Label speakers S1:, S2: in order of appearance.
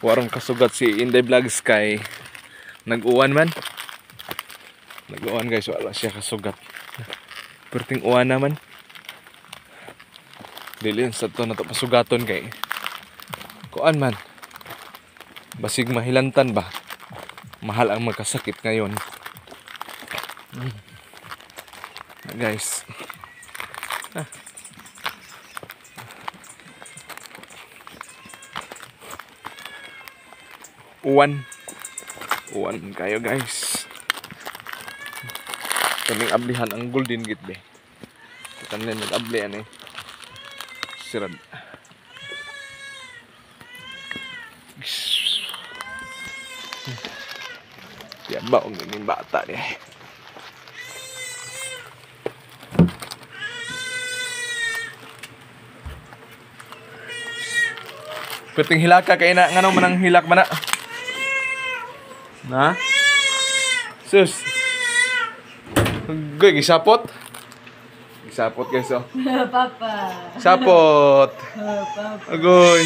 S1: Warong kasugat si Inday Vlogs kay nag-uwan man. Nag-uwan guys, wala siya kasugat. Perting uwan naman. Dili sa to na to pasugaton kay kuan man. Basig mahilantan ba? Mahal ang magkasakit ngayon. Guys. Ah. Uwan. Uwan kayo guys. Kaming ablihan ang golden gate be. Kanina nag-abli ani. Sirad. Ya ba ang ganing bata niya. Perting hilaka kay na ngano man ang hilak man na. Na? Sus. Goy, gisapot. Gisapot guys oh.
S2: Papa.
S1: Sapot.
S2: Papa.
S1: Agoy.